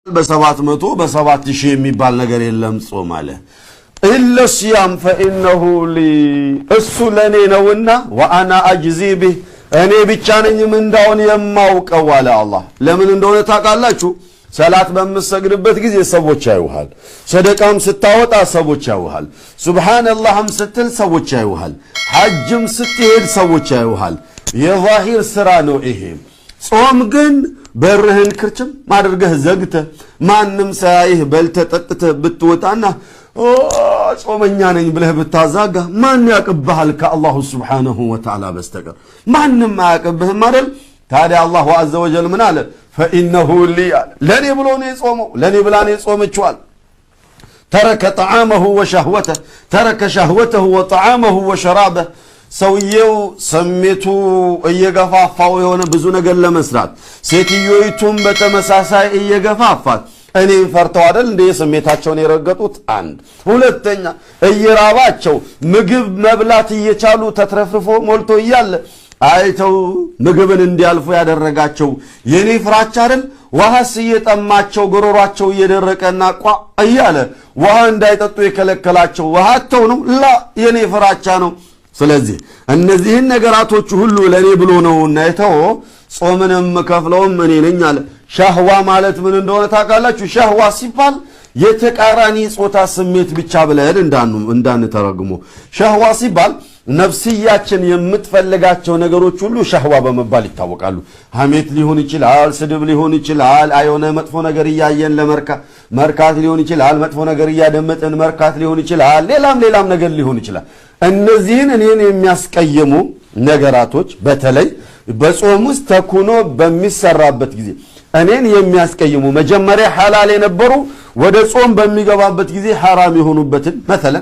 በ700 በ7,000 የሚባል ነገር የለም ጾም አለ። إلا الصيام فإنه لي እሱ ለእኔ ነውና وأنا أجزي به እኔ ብቻ ነኝ ምንዳውን የማውቀው አለ አላህ። ለምን እንደሆነ ታውቃላችሁ? ሰላት በምሰግድበት ጊዜ ሰዎች ያዩሃል። ሰደቃም ስታወጣ ሰዎች ያዩሃል። ሱብሓነላህም ስትል ሰዎች ያዩሃል። ሐጅም ስትሄድ ሰዎች ያዩሃል። የዛሂር ስራ ነው ይሄ። ጾም ግን በርህን ክርችም አድርገህ ዘግተህ ማንም ሳያይህ በልተህ ጠጥተህ ብትወጣና ጾመኛ ነኝ ብለህ ብታዛጋ ማን ያቅብሃል? ከ الله سبحانه وتعالى በስተቀር ማንም አያቅብህም አይደል? ታዲያ الله عز وجل ምን አለ? فإنه لي አለ። ለእኔ ብሎ ነው የጾመው፣ ለእኔ ብላ ነው የጾመችዋል። ترك طعامه وشهوته ترك شهوته وطعامه وشرابه። ሰውየው ስሜቱ እየገፋፋው የሆነ ብዙ ነገር ለመስራት፣ ሴትዮይቱም በተመሳሳይ እየገፋፋት እኔን ፈርተው አይደል እንደ ስሜታቸውን የረገጡት። አንድ ሁለተኛ እየራባቸው ምግብ መብላት እየቻሉ ተትረፍርፎ ሞልቶ እያለ አይተው ምግብን እንዲያልፉ ያደረጋቸው የኔ ፍራቻ አይደል? ውሃስ እየጠማቸው ጎሮሯቸው እየደረቀና ቋ እያለ ውሃ እንዳይጠጡ የከለከላቸው ውሃ አጥተው ነው? لا፣ የኔ ፍራቻ ነው። ስለዚህ እነዚህን ነገራቶች ሁሉ ለእኔ ብሎ ነውና የተወው ጾምንም ከፍለውም እኔ ነኝ አለ። شهوة ማለት ምን እንደሆነ ታውቃላችሁ? شهوة ሲባል የተቃራኒ ጾታ ስሜት ብቻ ብለን እንዳንተረጉሞ። شهوة ሲባል ነፍስያችን የምትፈልጋቸው ነገሮች ሁሉ شهوة በመባል ይታወቃሉ። ሐሜት ሊሆን ይችላል፣ ስድብ ሊሆን ይችላል፣ የሆነ መጥፎ ነገር እያየን ለመርካት ሊሆን ይችላል፣ መጥፎ ነገር እያደመጥን መርካት ሊሆን ይችላል፣ ሌላም ሌላም ነገር ሊሆን ይችላል። እነዚህን እኔን የሚያስቀይሙ ነገራቶች በተለይ በጾም ውስጥ ተኩኖ በሚሰራበት ጊዜ እኔን የሚያስቀይሙ መጀመሪያ ሐላል የነበሩ ወደ ጾም በሚገባበት ጊዜ ሐራም የሆኑበትን፣ مثلا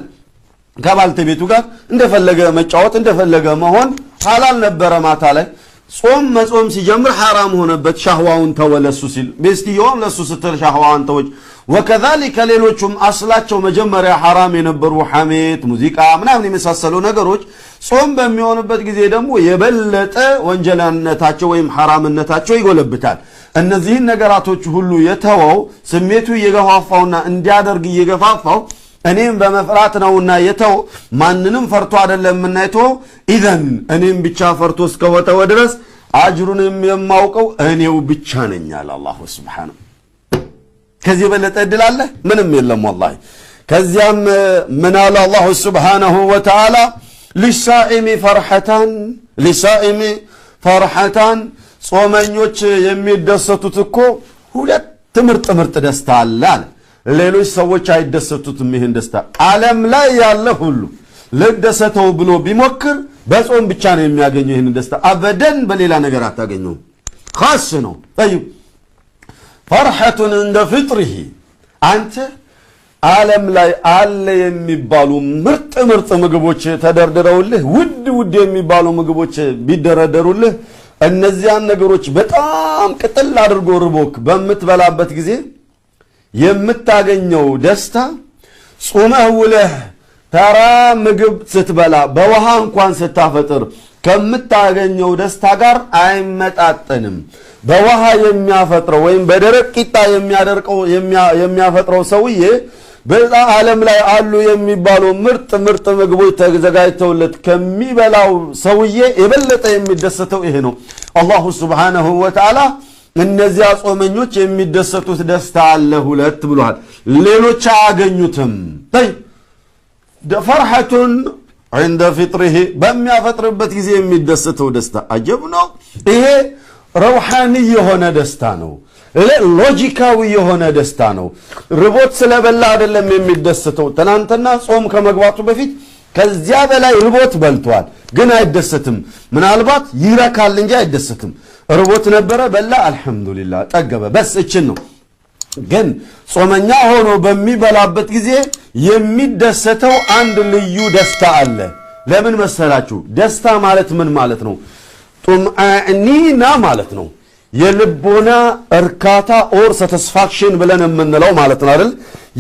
ከባልተቤቱ ጋር እንደፈለገ መጫወት እንደፈለገ መሆን ሐላል ነበረ፣ ማታ ላይ ጾም መጾም ሲጀምር ሐራም ሆነበት። ሻህዋውን ተወ ለሱ ሲል፣ ሚስትየዋም ለሱ ስትል ሻህዋውን ተወች። وكذلك ሌሎቹም አስላቸው መጀመሪያ ሐራም የነበሩ ሐሜት፣ ሙዚቃ ምናምን የመሳሰሉ ነገሮች ጾም በሚሆንበት ጊዜ ደግሞ የበለጠ ወንጀልነታቸው ወይም ሐራምነታቸው ይጎለብታል። እነዚህን ነገራቶች ሁሉ የተወው ስሜቱ እየገፋፋውና እንዲያደርግ እየገፋፋው እኔም በመፍራት ነውና የተው፣ ማንንም ፈርቶ አይደለምና የተወው። إذن እኔም ብቻ ፈርቶ እስከተወ ድረስ አጅሩንም የማውቀው እኔው ብቻ ነኝ አለ الله سبحانه። ከዚህ የበለጠ እድል አለ? ምንም የለም والله። ከዚያም ምን አለ الله سبحانه وتعالى? للصائم فرحتان للصائم فرحتان። ጾመኞች የሚደሰቱት እኮ ሁለት ምርጥ ምርጥ ደስታ አለ አለ። ሌሎች ሰዎች አይደሰቱትም ይህን ደስታ። ዓለም ላይ ያለ ሁሉ ልደሰተው ብሎ ቢሞክር በጾም ብቻ ነው የሚያገኘው ይህን ደስታ። أبدا በሌላ ነገር አታገኘውም። خاص ነው። طيب فرحة عند فطره። አንተ ዓለም ላይ አለ የሚባሉ ምርጥ ምርጥ ምግቦች ተደርድረውልህ፣ ውድ ውድ የሚባሉ ምግቦች ቢደረደሩልህ፣ እነዚያን ነገሮች በጣም ቅጥል አድርጎ ርቦክ በምትበላበት ጊዜ የምታገኘው ደስታ ጾመህ ውለህ ተራ ምግብ ስትበላ በውሃ እንኳን ስታፈጥር ከምታገኘው ደስታ ጋር አይመጣጠንም። በውሃ የሚያፈጥረው ወይም በደረቅ ቂጣ የሚያደርቀው የሚያፈጥረው ሰውዬ በዛ ዓለም ላይ አሉ የሚባሉ ምርጥ ምርጥ ምግቦች ተዘጋጅተውለት ከሚበላው ሰውዬ የበለጠ የሚደሰተው ይሄ ነው። الله سبحانه وتعالى እነዚያ ጾመኞች የሚደሰቱት ደስታ አለ ሁለት ብሏል። ሌሎች አያገኙትም። طيب فرحة عند فطره በሚያፈጥርበት ጊዜ የሚደሰተው ደስታ አጀብ ነው። ይሄ روحاني የሆነ ደስታ ነው። ሎጂካዊ የሆነ ደስታ ነው። ርቦት ስለበላ አይደለም የሚደሰተው። ትናንትና ጾም ከመግባቱ በፊት ከዚያ በላይ ርቦት በልቷል፣ ግን አይደሰትም። ምናልባት ይረካል እንጂ አይደሰትም። ርቦት ነበረ፣ በላ፣ الحمد لله ጠገበ። بس እችን ነው። ግን ጾመኛ ሆኖ በሚበላበት ጊዜ የሚደሰተው አንድ ልዩ ደስታ አለ። ለምን መሰላችሁ? ደስታ ማለት ምን ማለት ነው? طمأنينة ማለት ነው። የልቦና እርካታ or satisfaction ብለን የምንለው ማለት ነው አይደል?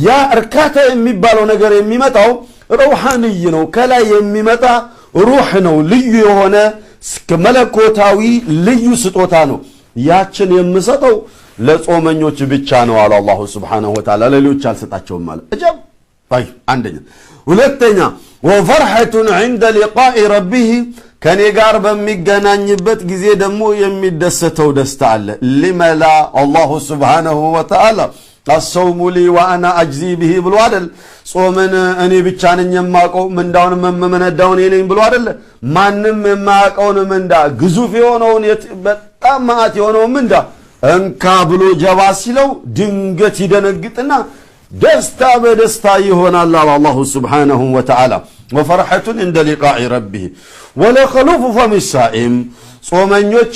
ያ እርካታ የሚባለው ነገር የሚመጣው روحاني ነው። ከላይ የሚመጣ روح ነው። ልዩ የሆነ መለኮታዊ ልዩ ስጦታ ነው። ያችን የምሰጠው ለጾመኞች ብቻ ነው አለ الله سبحانه وتعالى። ለሌሎች አልሰጣቸውም ማለት እጀብ። طيب አንደኛ። ሁለተኛ وفرحة عند لقاء ربه፣ ከኔ ጋር በሚገናኝበት ጊዜ ደግሞ የሚደሰተው ደስታ አለ። لم لا الله سبحانه وتعالى الصوم لي وأنا أجزي به ብሎ አይደል? ጾምን እኔ ብቻ ነኝ የማውቀው፣ ምንዳውን የምመነዳውን እኔ ነኝ ብሎ አይደል? ማንም የማያውቀውን ምንዳ፣ ግዙፍ የሆነውን፣ በጣም መዓት የሆነውን ምንዳ እንካ ብሎ ጀባ ሲለው ድንገት ይደነግጥና ደስታ በደስታ ይሆናል አለ الله سبحانه وتعالى። وفرحة عند لقاء ربه ولخلوف فم الصائم፣ ጾመኞች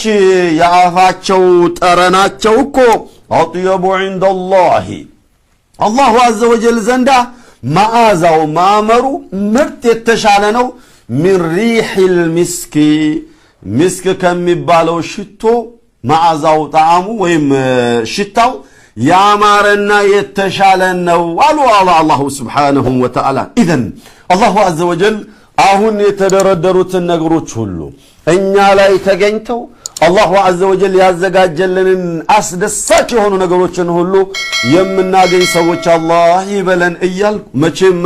የአፋቸው ጠረናቸው እኮ أطيب عند الله፣ الله عز وجل ዘንዳ መዓዛው ማመሩ ምርጥ የተሻለ ነው። من ريح المسك፣ ሚስክ ከሚባለው ሽቶ መዓዛው፣ ጣዕሙ ወይም ሽታው ያማረና የተሻለ ነው አሉ الله سبحانه وتعالى። إذن الله عز وجل አሁን የተደረደሩትን ነገሮች ሁሉ እኛ ላይ ተገኝተው الله عز وجل ያዘጋጀልንን አስደሳች የሆኑ ነገሮችን ሁሉ የምናገኝ ሰዎች አላህ ይበለን እያልኩ መቼም